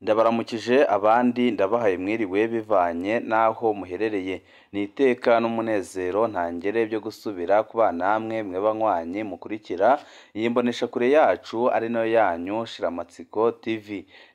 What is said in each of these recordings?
Ndabaramukije abandi ndabahaye mwiriwe bivanye n'aho muherereye, ni iteka n'umunezero ntangere byo gusubira kubana namwe mwe banywanyi mukurikira iyi mboneshakure yacu ari nayo yanyu Shiramatsiko TV.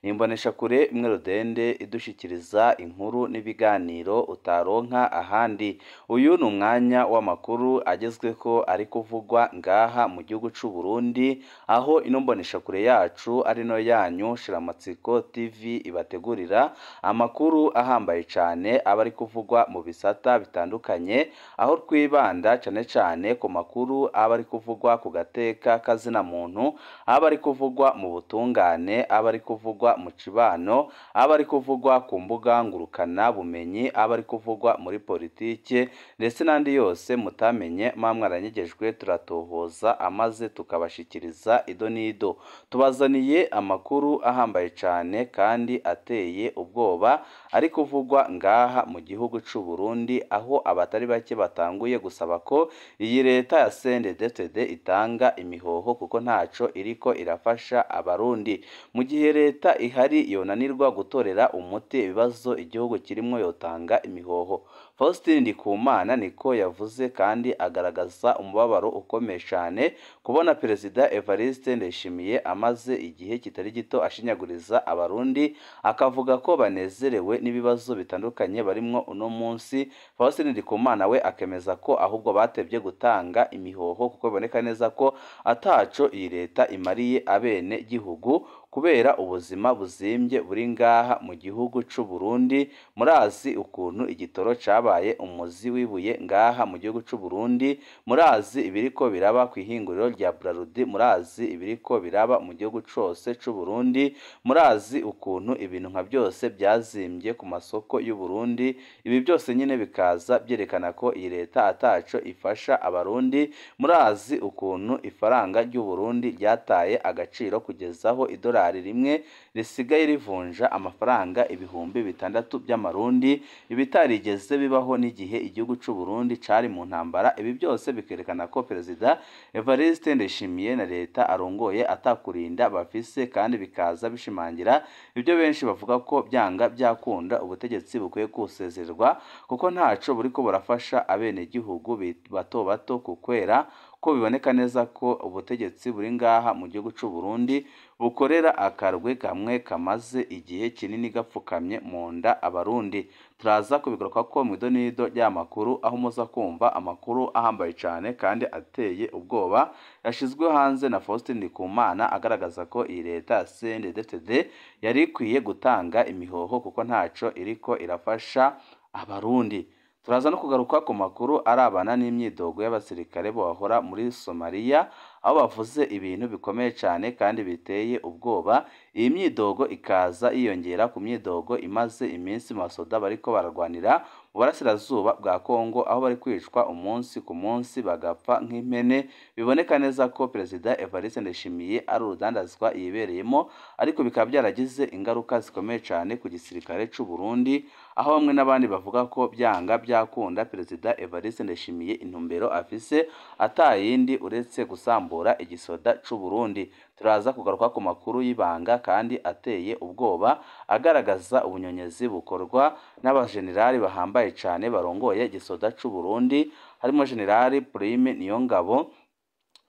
Ni imboneshakure imwe rudende idushyikiriza inkuru n'ibiganiro utaronka ahandi. Uyu ni umwanya w'amakuru agezweho ari kuvugwa ngaha mu gihugu c'u Burundi, aho ino mboneshakure yacu ari nayo yanyu Shiramatsiko TV ibategurira amakuru ahambaye cyane aba ari kuvugwa mu bisata bitandukanye, aho twibanda cyane cyane ku makuru aba ari kuvugwa ku gateka kazina muntu, aba ari kuvugwa mu butungane, aba ari kuvugwa mu cibano, aba ari kuvugwa ku mbuga ngurukana bumenyi, aba ari kuvugwa muri politike ndetse n'andi yose mutamenye muba mwaranyegejwe, turatohoza amaze tukabashikiriza ido n'ido. Tubazaniye amakuru ahambaye cyane kandi ateye ubwoba ari kuvugwa ngaha mu gihugu c'u Burundi, aho abatari bake batanguye gusaba ko iyi leta ya CNDD-FDD itanga imihoho kuko ntaco iriko irafasha abarundi. Mu gihe leta ihari yonanirwa gutorera umuti ibibazo igihugu kirimwo, yotanga imihoho. Faustin Ndikumana niko yavuze, kandi agaragaza umubabaro ukomeye cyane kubona Perezida Evariste Ndayishimiye amaze igihe kitari gito ashinyaguriza abarundi, akavuga ko banezerewe n'ibibazo bitandukanye barimwo uno munsi. Faustin Ndikumana we akemeza ko ahubwo batevye gutanga imihoho kuko biboneka neza ko ataco iyi leta imariye abene gihugu kubera ubuzima buzimbye buri ngaha mu gihugu c'u Burundi. Murazi ukuntu igitoro cabaye umuzi w'ibuye ngaha mu gihugu c'u Burundi, murazi ibiriko biraba kw'ihinguriro rya Brarudi, murazi ibiriko biraba mu gihugu cose c'u Burundi, murazi ukuntu ibintu nka byose byazimbye ku masoko y'u Burundi. Ibi byose nyine bikaza byerekana ko iyi leta ataco ifasha abarundi. Murazi ukuntu ifaranga ry'u Burundi ryataye agaciro kugezaho idolari rimwe risigaye rivunja amafaranga 6000 by'amarundi, ibitarigeze bibaho n'igihe igihugu c'u Burundi cari mu ntambara. Ibi byose bikerekana ko Perezida Evariste Ndayishimiye na leta arongoye atakurinda bafise, kandi bikaza bishimangira ibyo benshi bavuga ko byanga byakunda ubutegetsi bukwiye kusezererwa kuko ntaco buriko burafasha abenegihugu bato bato, kukwera ko biboneka neza ko ubutegetsi buri ngaha mu gihugu c'u Burundi bukorera akarwe kamwe kamaze igihe kinini gapfukamye mu nda abarundi. Turaza kubigaruka ko mu idonido ry'amakuru, aho muza kumva amakuru ahambaye cyane kandi ateye ubwoba yashizwe hanze na Faustin Ndikumana, agaragaza ko iyi leta CNDD-FDD yari ikwiye gutanga imihoho kuko ntaco iriko irafasha abarundi. Turaza no kugaruka ku makuru arabana n'imyidogo y'abasirikare bahora muri Somalia, aho bavuze ibintu bikomeye cyane kandi biteye ubwoba. Iyi myidogo ikaza yiyongera ku myidogo imaze iminsi mu basoda bariko bararwanira mu burasirazuba bwa Kongo, aho bari kwicwa umunsi ku munsi bagapfa nk'impene. Biboneka neza ko Perezida Evariste Ndayishimiye ari urudandazwa yibereyemo, ariko bikaba byaragize ingaruka zikomeye cyane ku gisirikare c'u Burundi, aho bamwe n'abandi bavuga ko byanga byakunda Perezida Evariste Ndayishimiye intumbero afise atayindi uretse gusambura igisoda c'u Burundi. Turaza kugaruka ku makuru y'ibanga kandi ateye ubwoba agaragaza ubunyonyezi bukorwa n'abajenerali bahambaye cyane barongoye igisoda c'u Burundi, harimo Generali Prime Niyongabo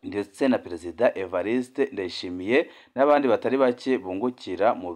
ndetse na Perezida Evariste Ndayishimiye n'abandi batari bake bungukira mu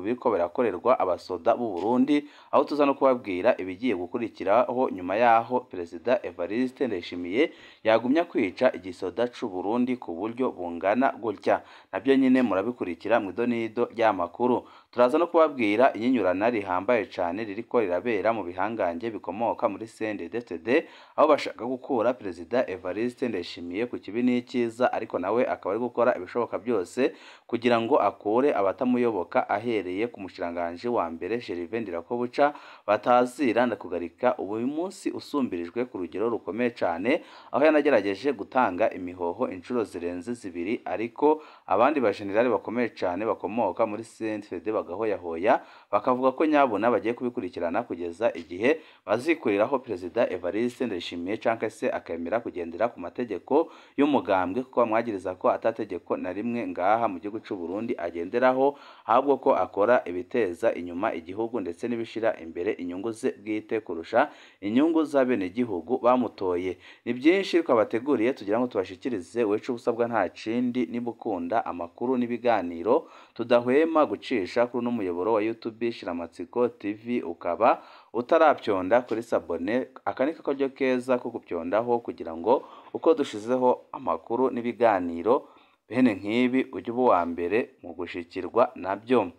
biriko birakorerwa abasoda b'u Burundi, aho tuza no kubabwira ibigiye gukurikiraho nyuma yaho Perezida Evariste Ndayishimiye yagumya kwica igisoda c'u Burundi ku buryo bungana gutya. Nabyo nyine murabikurikira mu idonido ry'amakuru. Turaza no kubabwira inyinyurana rihambaye cyane ririko rirabera mu bihangange bikomoka muri CNDD-FDD, aho bashaka gukura Perezida Evariste Ndayishimiye ku kibi n'icyiza, ariko nawe akaba ari gukora ibishoboka byose kugira ngo akure abatamuyoboka, ahereye ku mushikiranganji wa mbere Gervais Ndirakobuca batazira ndakugarika ubu munsi usumbirijwe ku rugero rukomeye cyane, aho yanagerageje gutanga imihoho inshuro zirenze zibiri, ariko abandi bajenerali bakomeye cyane bakomoka muri CNDD bagahoyahoya Bakavuga ko nyabuna bagiye kubikurikirana kugeza igihe bazikuriraho Perezida Evariste Ndayishimiye canke se akemera kugendera ku mategeko y'umugambwe, kuko bamwagiriza ko atategeko na rimwe ngaha mu gihugu c'u Burundi agenderaho, ahubwo ko akora ibiteza inyuma igihugu ndetse n'ibishira imbere inyungu ze bwite kurusha inyungu z'abenegihugu bamutoye. Ni byinshi twabateguriye tugira ngo tubashikirize. Wecu ubusabwa nta kindi niba ukunda amakuru n'ibiganiro tudahwema gucisha kuri uno muyoboro wa YouTube Shiramatsiko TV, ukaba utarapyonda kuri sabone, aka ni akaryo keza ko gupyondaho kugira ngo uko dushizeho amakuru n'ibiganiro bene nk'ibi ujye uba uwa mbere mu gushikirwa nabyo.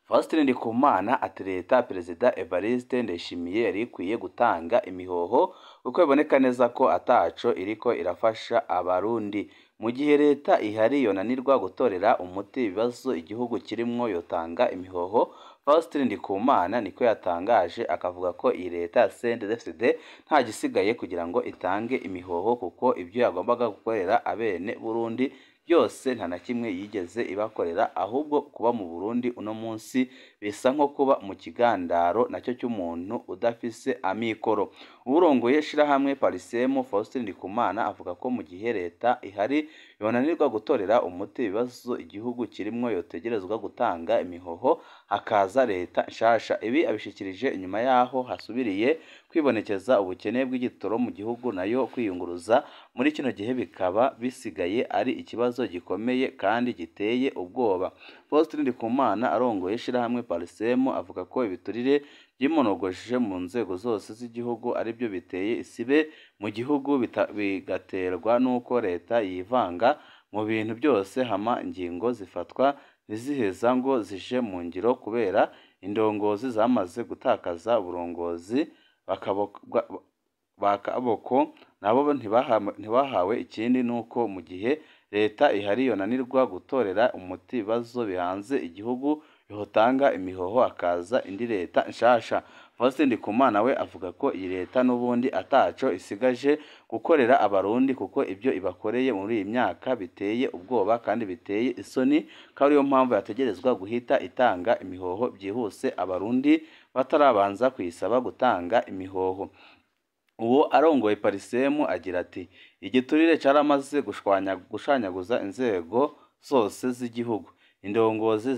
Faustin Ndikumana ati leta Perezida Evariste Ndayishimiye yari ikwiye gutanga imihoho kuko biboneka neza ko ataco iriko irafasha Abarundi. Mu gihe leta ihari yonanirwa gutorera umuti ibibazo igihugu kirimwo, yotanga imihoho. Faustin Ndikumana niko yatangaje, akavuga ko iyi leta ya CNDD-FDD nta gisigaye kugira ngo itange imihoho, kuko ibyo yagombaga gukorera abene Burundi byose nta na kimwe yigeze ibakorera, ahubwo kuba mu Burundi uno munsi bisa nko kuba mu kigandaro nacyo cy'umuntu udafise amikoro. Urongoye shirahamwe Parisemu Faustin Ndikumana avuga ko mu gihe leta ihari yonanirwa gutorera umuti ibibazo igihugu kirimwo, yotegerezwa gutanga imihoho hakaza leta nshasha. Ibi abishikirije inyuma yaho hasubiriye kwibonekeza ubukene bw'igitoro mu gihugu, nayo kwiyunguruza muri kino gihe bikaba bisigaye ari ikibazo gikomeye kandi giteye ubwoba. Faustin Ndikumana arongoye shirahamwe Parisemu avuga ko ibiturire byimonogoje mu nzego zose z'igihugu aribyo biteye isibe mu gihugu, bigaterwa n'uko leta yivanga mu bintu byose, hama ingingo zifatwa ntiziheza ngo zije mu ngiro kubera indongozi zamaze gutakaza uburongozi bakaboko nabo ntibahawe. Ikindi nuko mu gihe leta ihari yonanirwa gutorera umuti ibibazo bihanze igihugu, yotanga imihoho hakaza indi leta nshasha. Faustin Ndikumana we avuga ko iyi leta n'ubundi ataco isigaje gukorera Abarundi, kuko ibyo ibakoreye muri iyi myaka biteye ubwoba kandi biteye isoni, ko ariyo mpamvu yategerezwa guhita itanga imihoho byihuse Abarundi batarabanza kuyisaba gutanga imihoho. Uwo arongoye Parisemu agira ati igiturire caramaze gushanyaguza inzego zose z'igihugu. Indongozi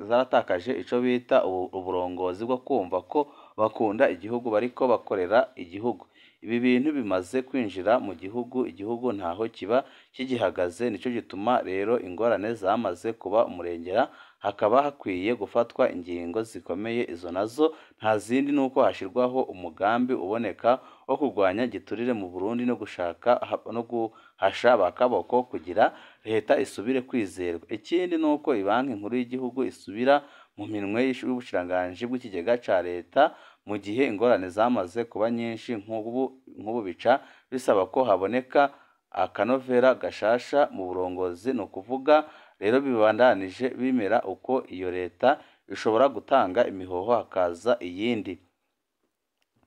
zaratakaje ico bita uburongozi bwo kumva ko bakunda igihugu bariko bakorera igihugu. Ibi bintu bimaze kwinjira mu gihugu, igihugu ntaho kiba kigihagaze. Nico gituma rero ingorane zamaze kuba umurengera, hakaba hakwiye gufatwa ingingo zikomeye. Izo nazo nta zindi nuko hashirwaho umugambi uboneka wo kurwanya igiturire mu Burundi no gushaka no guhasha bakaboko kugira leta isubire kwizerwa. Ikindi nuko ibanki nkuru y'igihugu isubira mu minwe y'ubushikiranganji bw'ikigega ca leta mu gihe ingorane zamaze kuba nyinshi nk'ubu bica bisaba ko haboneka akanovera gashasha mu burongozi. Ni ukuvuga rero bibandanije bimera uko iyo leta ishobora gutanga imihoho hakaza iyindi.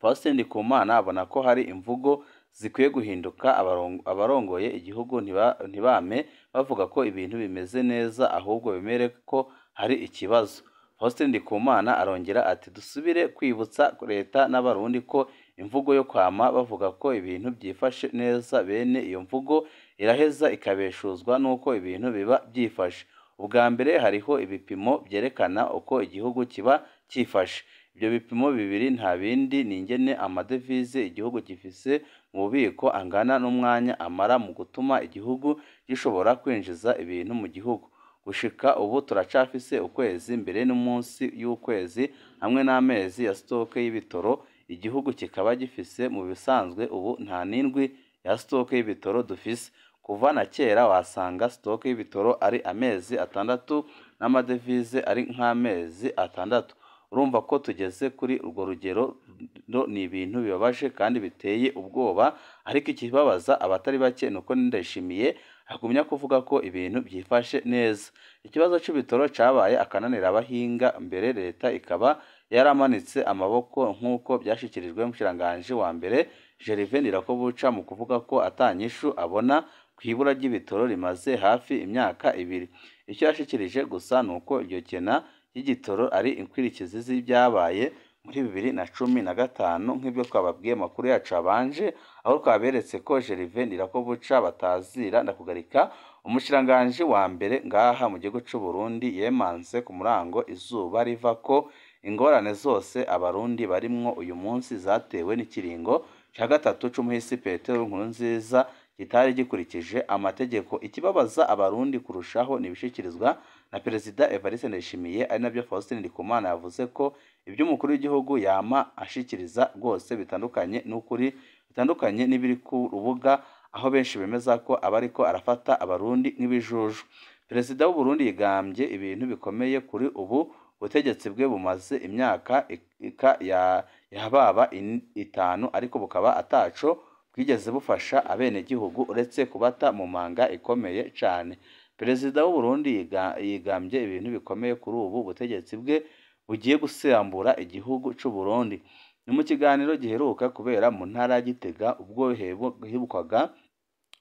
Faustin Ndikumana abona ko hari imvugo zikwiye guhinduka, abarongoye igihugu ntibame bavuga ko ibintu bimeze neza, ahubwo bemere ko hari ikibazo. Faustin Ndikumana arongera ati dusubire kwibutsa leta n'Abarundi ko imvugo yo kwama bavuga ko ibintu byifashe neza, bene iyo mvugo iraheza ikabeshuzwa n'uko ibintu biba byifashe. Ubwa mbere hariho ibipimo byerekana uko igihugu kiba cyifashe. Ibyo bipimo bibiri nta bindi ni ingene amadevize igihugu gifise mu bubiko angana n'umwanya amara mu gutuma igihugu gishobora kwinjiza ibintu mu gihugu. Gushika ubu turacafise ukwezi mbere n'umunsi y'ukwezi hamwe n'amezi ya stoke y'ibitoro igihugu kikaba gifise. Mu bisanzwe ubu nta n'indwi ya stoke y'ibitoro dufise. Kuva na kera wasanga stoke y'ibitoro ari amezi 6 n'amadevize ari nk'amezi 6. Urumva ko tugeze kuri urwo rugero. Ni ibintu bibabaje kandi biteye ubwoba, ariko ikibabaza abatari bake nuko Ndayishimiye agumya kuvuga ko ibintu byifashe neza. Ikibazo c'ibitoro cabaye akananira abahinga mbere, leta ikaba yaramanitse amaboko nk'uko byashikirijwe n'umushikiranganji wa mbere Gervais Ndirakobuca mu kuvuga ko atanyishu abona kw'ibura ry'ibitoro rimaze hafi imyaka 2. Icyo yashikirije gusa nuko iryo kena ry'igitoro ari inkwirikizi z'ibyabaye muri 2015, nk'ibyo twababwiye amakuru yacu abanje, aho twaberetse ko Gervais Ndirakobuca batazira ndakugarika umushikiranganji wa mbere ngaha mu gihugu c'u Burundi yemanze ku murango izuba riva ko ingorane zose abarundi barimwo uyu munsi zatewe n'ikiringo ca gatatu c'umuhisi Petero Nkurunziza kitari gikurikije amategeko. Ikibabaza abarundi kurushaho nibishikirizwa na Perezida Evariste Ndayishimiye, ari nabyo Faustin Ndikumana yavuze ko ibyo umukuru w'igihugu yama ashikiriza rwose bitandukanye n'ukuri, bitandukanye n'ibiri ku rubuga, aho benshi bemeza ko aba ariko arafata abarundi nk'ibijuju. Perezida w'u Burundi yigambye ibintu bikomeye kuri ubu butegetsi bwe bumaze imyaka yababa 5, ariko bukaba ataco bwigeze bufasha abenegihugu uretse kubata mu manga ikomeye cane. Perezida w'u Burundi yigambye ibintu bikomeye kuri ubu butegetsi bwe bugiye gusambura igihugu c'u Burundi. Ni mu kiganiro giheruka kubera mu ntara ya Gitega ubwo hibukwaga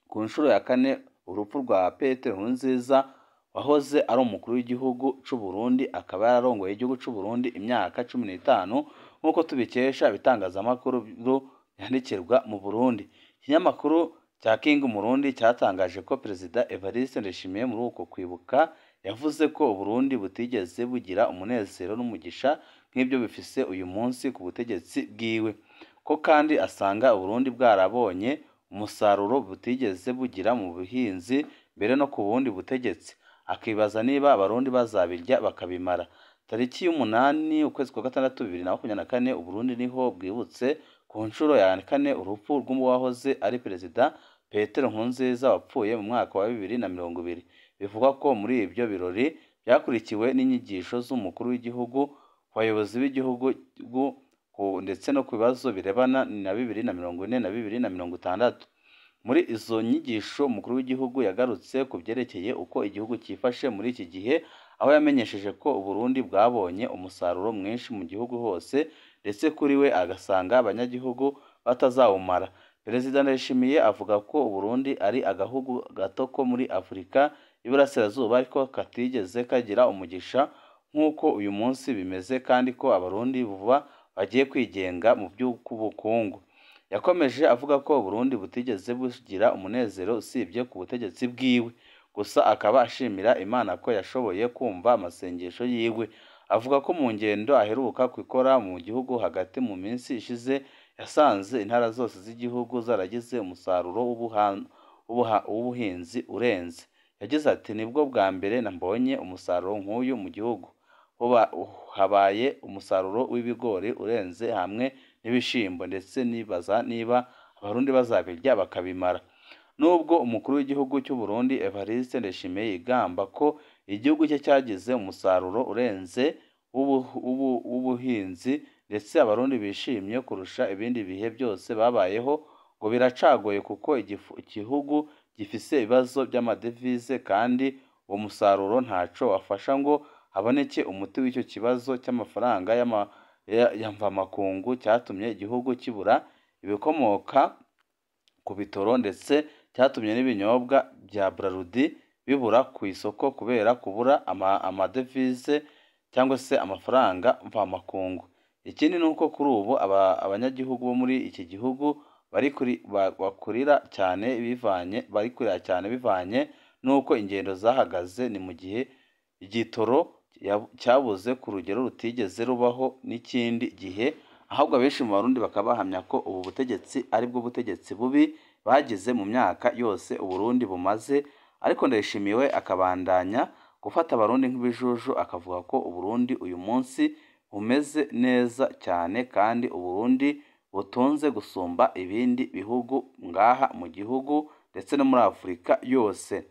ku nshuro ya kane urupfu rwa Petero Nkurunziza wahoze ari umukuru w'igihugu c'u Burundi, akaba yararongoye igihugu c'u Burundi imyaka 15, nk'uko tubikesha ibitangazamakuru yandikirwa mu Burundi. Ikinyamakuru cya King Murundi cyatangaje ko Perezida Evariste Ndayishimiye muri uko kwibuka yavuze ko Uburundi butigeze bugira umunezero n'umugisha nk'ibyo bifise uyu munsi ku butegetsi bwiwe, ko kandi asanga Uburundi bwarabonye umusaruro butigeze bugira mu buhinzi mbere no ku bundi butegetsi, akibaza niba abarundi bazabirya bakabimara. Tariki 8 ukwezi kwa gatandatu 2024 Uburundi niho bwibutse ku nshuro ya kane urupfu rw'uwahoze ari Perezida Petero Nkurunziza wapfuye mu mwaka wa 2020. Bivugwa ko muri ibyo birori byakurikiwe n'inyigisho z'umukuru w'igihugu ku bayobozi b'igihugu ndetse no ku bibazo birebana na 2040 na 2060. Muri izo nyigisho umukuru w'igihugu yagarutse ku byerekeye uko igihugu cyifashe muri iki gihe, aho yamenyesheje ko Uburundi bwabonye umusaruro mwinshi mu gihugu hose, ndetse kuri we agasanga abanyagihugu batazawumara. Perezida Ndayishimiye avuga ko Uburundi ari agahugu gato ko muri Afurika y'Iburasirazuba ariko katigeze kagira umugisha nk'uko uyu munsi bimeze, kandi ko abarundi vuba bagiye kwigenga mu by'ubukungu. Yakomeje avuga ko Uburundi butigeze bugira umunezero usibye ku butegetsi bwiwe gusa, akaba ashimira Imana ko yashoboye kumva amasengesho yiwe. Avuga ko mu ngendo aheruka gukora mu gihugu hagati mu minsi ishize yasanze intara zose z'igihugu zaragize umusaruro w'ubuhinzi urenze. Yagize ati nibwo bwa mbere nambonye umusaruro nk'uyu mu gihugu, habaye umusaruro w'ibigori urenze hamwe n'ibishimbo, ndetse nibaza niba abarundi bazabirya bakabimara. Nubwo umukuru w'igihugu cy'u Burundi Evariste Ndayishimiye yigamba ko igihugu cye cyagize umusaruro urenze w'ubuhinzi ndetse abarundi bishimye kurusha ibindi bihe byose babayeho, ngo biracagoye kuko igihugu gifise ibibazo by'amadevize kandi uwo musaruro ntaco wafasha ngo haboneke umuti w'icyo kibazo cy'amafaranga ya mvamakungu cyatumye igihugu kibura ibikomoka ku bitoro, ndetse cyatumye n'ibinyobwa bya Brarudi bibura ku isoko kubera kubura amadevize cyangwa se amafaranga mvamakungu. Ikindi ni uko kuri ubu abanyagihugu bo muri iki gihugu bakurira cyane bivanye n'uko ingendo zahagaze, ni mu gihe igitoro cyabuze ku rugero rutigeze rubaho n'ikindi gihe, ahubwo abenshi mu Barundi bakaba bahamya ko ubu butegetsi ari bwo butegetsi bubi bagize mu myaka yose Uburundi bumaze. Ariko Ndayishimiye akabandanya gufata abarundi nk'ibijuju, akavuga ko Uburundi uyu munsi bumeze neza cyane kandi Uburundi butunze gusumba ibindi bihugu ngaha mu gihugu ndetse no muri Afurika yose.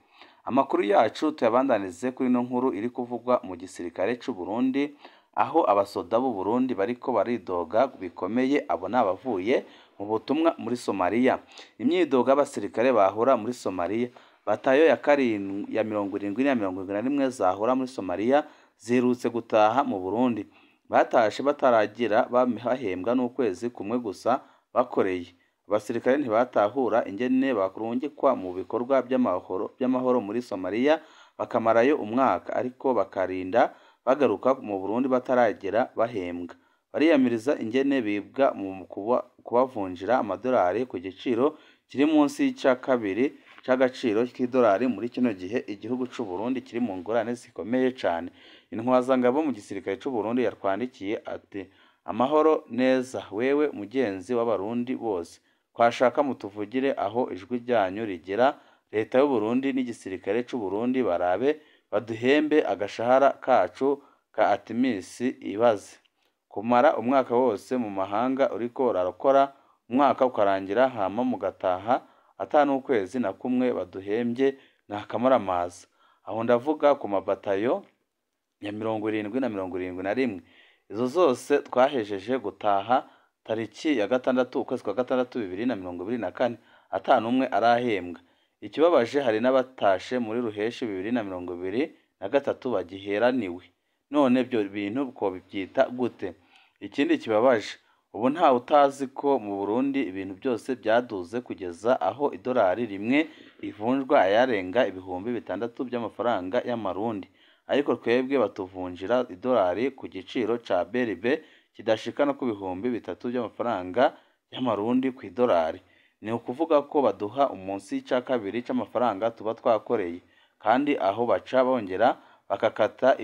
Amakuru yacu tuyabandanize kuri ino nkuru iri kuvugwa mu gisirikare c'u Burundi, aho abasoda b'u Burundi bariko baridoga bikomeye. Abo ni abavuye mu butumwa muri Somalia. Imyidogo y'abasirikare bahora muri Somalia, batayo ya 7 ya 70 na 71 zahora muri Somalia ziherutse gutaha mu Burundi. Batashe bataragira bahembwa n'ukwezi kumwe gusa bakoreye. Abasirikare ntibatahura ingene bakurungikwa mu bikorwa by'amahoro muri Somalia bakamarayo umwaka, ariko bakarinda bagaruka mu Burundi bataragera bahembwa. Bariyamiriza ingene bibwa mu kubavunjira amadolari ku giciro kiri munsi y'ica kabiri c'agaciro k'idolari muri kino gihe igihugu c'u Burundi kiri mu ngorane zikomeye cane. Intwazangabo mu gisirikare c'u Burundi yatwandikiye ati: "Amahoro neza wewe mugenzi w'abarundi bose, twashaka mutuvugire aho ijwi ryanyu rigera. Leta y'u Burundi n'igisirikare c'u Burundi barabe baduhembe agashahara kacu ka atimisi ibaze. Kumara umwaka wose mu mahanga uriko urakora, umwaka ukarangira hama mugataha ata n'ukwezi na kumwe baduhembye, ni akamaramaza. Aho ndavuga ku mabatayo ya 70 na 71, izo zose twahejeje gutaha tariki ya 6 ukwezi kwa 6 2024 ata n'umwe arahembwa. Ikibabaje hari n'abatashe muri ruheshi 2023 bagiheraniwe. None ibyo bintu twobivyita gute? Ikindi kibabaje, ubu ntawe utazi ko mu Burundi ibintu byose byaduze kugeza aho idolari rimwe rivunjwa ayarenga 6000 by'amafaranga y'amarundi, ariko twebwe batuvunjira idolari ku giciro ca BRB kidashika no ku 3000 by'amafaranga y'amarundi ku idolari. Ni ukuvuga ko baduha umunsi y'ica kabiri c'amafaranga tuba twakoreye, kandi aho baca bongera bakakata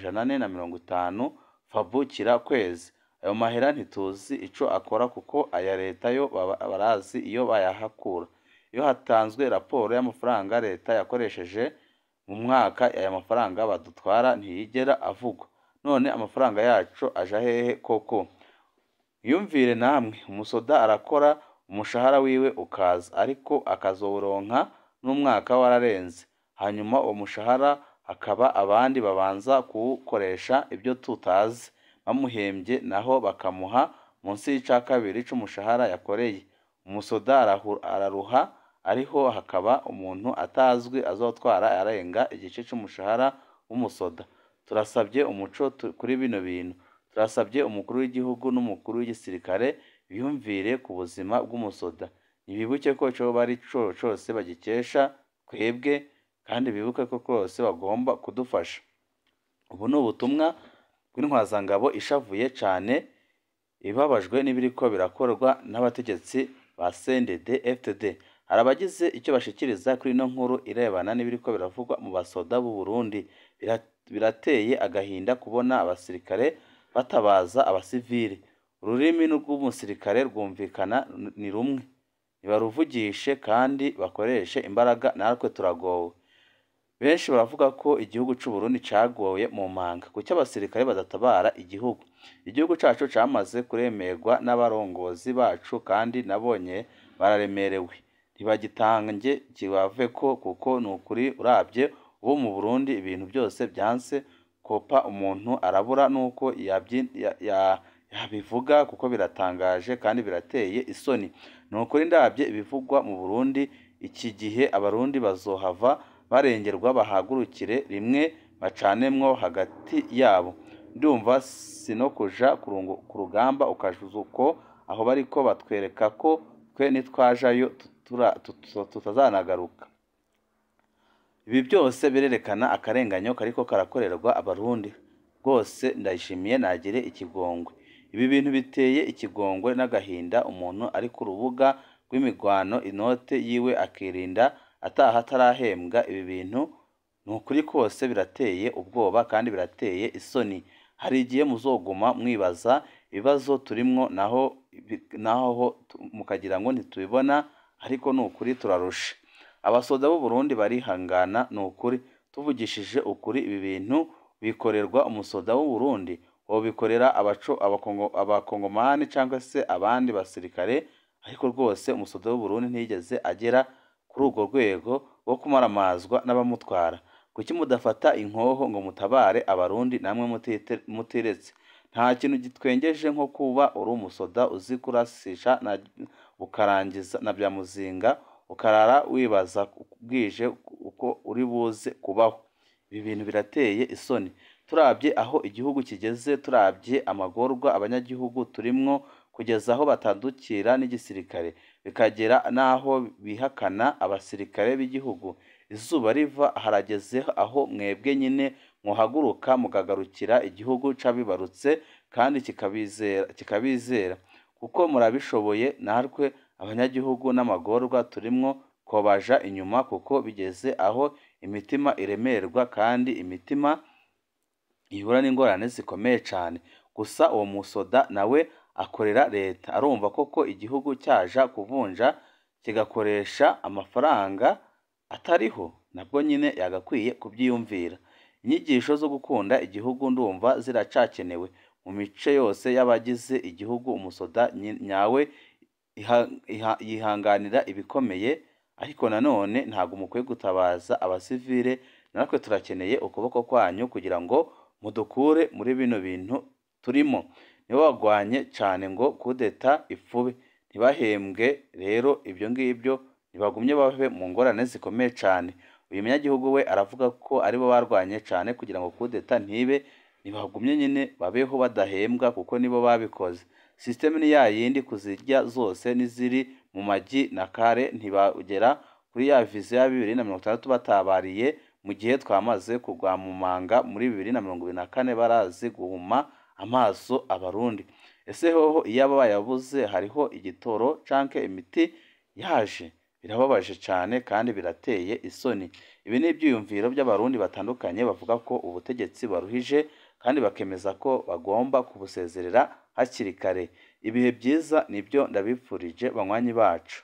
450,000 fabu kira kwezi. Ayo mahera ntituzi ico akora kuko aya leta yo barazi iyo bayahakura. Iyo hatanzwe raporo y'amafaranga leta yakoresheje mu mwaka, aya mafaranga badutwara ntiyigera avugwa. None amafaranga yacu aja hehe koko? Mwiyumvire namwe, umusoda arakora umushahara wiwe ukaza, ariko akazowuronka n'umwaka wararenze, hanyuma uwo mushahara hakaba abandi babanza kuwukoresha ibyo tutazi, bamuhembye naho bakamuha munsi y'ica kabiri c'umushahara yakoreye. Umusoda araruha, ariho hakaba umuntu atazwi azotwara arenga igice c'umushahara w'umusoda. Turasabye umuco kuri bino bintu. Turasabye umukuru w'igihugu n'umukuru w'igisirikare biyumvire ku buzima bw'umusoda. Nibibuke ko ico bari co cose bagikesha twebwe, kandi bibuke ko kose bagomba kudufasha." Ubu ni ubutumwa bw'intwazangabo ishavuye cane, ibabajwe n'ibiriko birakorwa n'abategetsi ba CNDD-FDD. Hari abagize icyo bashikiriza kuri ino nkuru irebana n'ibiriko biravugwa mu basoda b'u Burundi. Birateye agahinda kubona abasirikare batabaza abasivili. Ururimi rw'umusirikare rwumvikana ni rumwe, nibaruvugishe kandi bakoreshe imbaraga, natwe turagowe. Benshi baravuga ko igihugu c'u Burundi cagoye mu manga. Kuki abasirikare badatabara igihugu? Igihugu cacu camaze kuremerwa n'abarongozi bacu, kandi nabonye bararemerewe. Ntibagitange kibaveko, kuko nukuri uravye ubu mu Burundi ibintu byose vyanse kopa, umuntu arabura nuko yabivuga, kuko biratangaje kandi birateye isoni. Nukuri ndavye ibivugwa mu Burundi iki gihe, abarundi bazohava barengerwa bahagurukire rimwe bacanemwo hagati yabo. Ndumva sino kuja ku rugamba ukajuza uko aho bariko batwereka ko twe nitwajayo tutazanagaruka. Ibi byose birerekana akarenganyo kariko karakorerwa abarundi. Rwose Ndayishimiye nagire ikigongwe. Ibi bintu biteye ikigongwe n'agahinda. Umuntu ari ku rubuga rw'imigwano inote yiwe akirinda ataha atarahembwa. Ibi bintu ni ukuri kose birateye ubwoba kandi birateye isoni. Hari igihe muzoguma mwibaza ibibazo turimwo, naho ho mukagira ngo ntitubibona, ariko ni ukuri turarusha. Abasoda b'u Burundi barihangana, ni ukuri. Tuvugishije ukuri, ibi bintu bikorerwa umusoda w'u Burundi, wobikorera abakongomani cyangwa se abandi basirikare, ariko rwose umusoda w'u Burundi ntiyigeze agera kuri urwo rwego rwo kumaramazwa n'abamutwara. Kuki mudafata inkoho ngo mutabare abarundi namwe mutiretse? Nta kintu gitwengeje nko kuba uri umusoda uzi kurasisha ukarangiza na bya muzinga, ukarara wibaza bwije uko uri buze kubaho. Ibi bintu birateye isoni. Turabye aho igihugu kigeze, turabye amagorwa abanyagihugu turimwo, kugeza aho batandukira n'igisirikare, bikagera n'aho bihakana abasirikare b'igihugu. Izuba riva harageze aho mwebwe nyine mwohaguruka mukagarukira igihugu c'abibarutse kandi kikabizera kuko murabishoboye. Natwe abanyagihugu n'amagorwa turimwo twobaja inyuma kuko bigeze aho imitima iremerwa kandi imitima ihura n'ingorane zikomeye cane. Gusa uwo musoda nawe akorera leta, arumva koko igihugu cyaja kuvunja kigakoresha amafaranga atariho, nabwo nyine yagakwiye kubyiyumvira. Inyigisho zo gukunda igihugu ndumva ziracakenewe mu mice yose y'abagize igihugu. Umusoda nyawe yihanganira ibikomeye, ariko nanone ntabwo mukwiye gutabaza abasivile, natwe turakeneye ukuboko kwanyu kugira ngo mudukure muri bino bintu turimo. Nibo bagwanye cane ngo kudeta ipfube, ntibahembwe rero ibyo ngibyo, ntibagumye bave mu ngorane zikomeye cane. Uyu munyagihugu we aravuga ko aribo barwanye cane kugira ngo kudeta ntibe, ntibagumye nyine babeho badahembwa kuko nibo babikoze. System ni ya yindi kuzirya zose n'iziri mu magi na kare, ntibagera kuri ya vision ya 2060 batabariye mu gihe twamaze kugwa mu manga muri 2024. Barazi guhuma amaso Abarundi. Ese hoho iyaba bayabuze hariho igitoro canke imiti yaje? Birababaje cane kandi birateye isoni. Ibi ni ibyiyumviro by'Abarundi batandukanye bavuga ko ubutegetsi baruhije kandi bakemeza ko bagomba kubusezerera hakiri kare. Ibihe byiza nibyo ndabipfurije banywanyi bacu.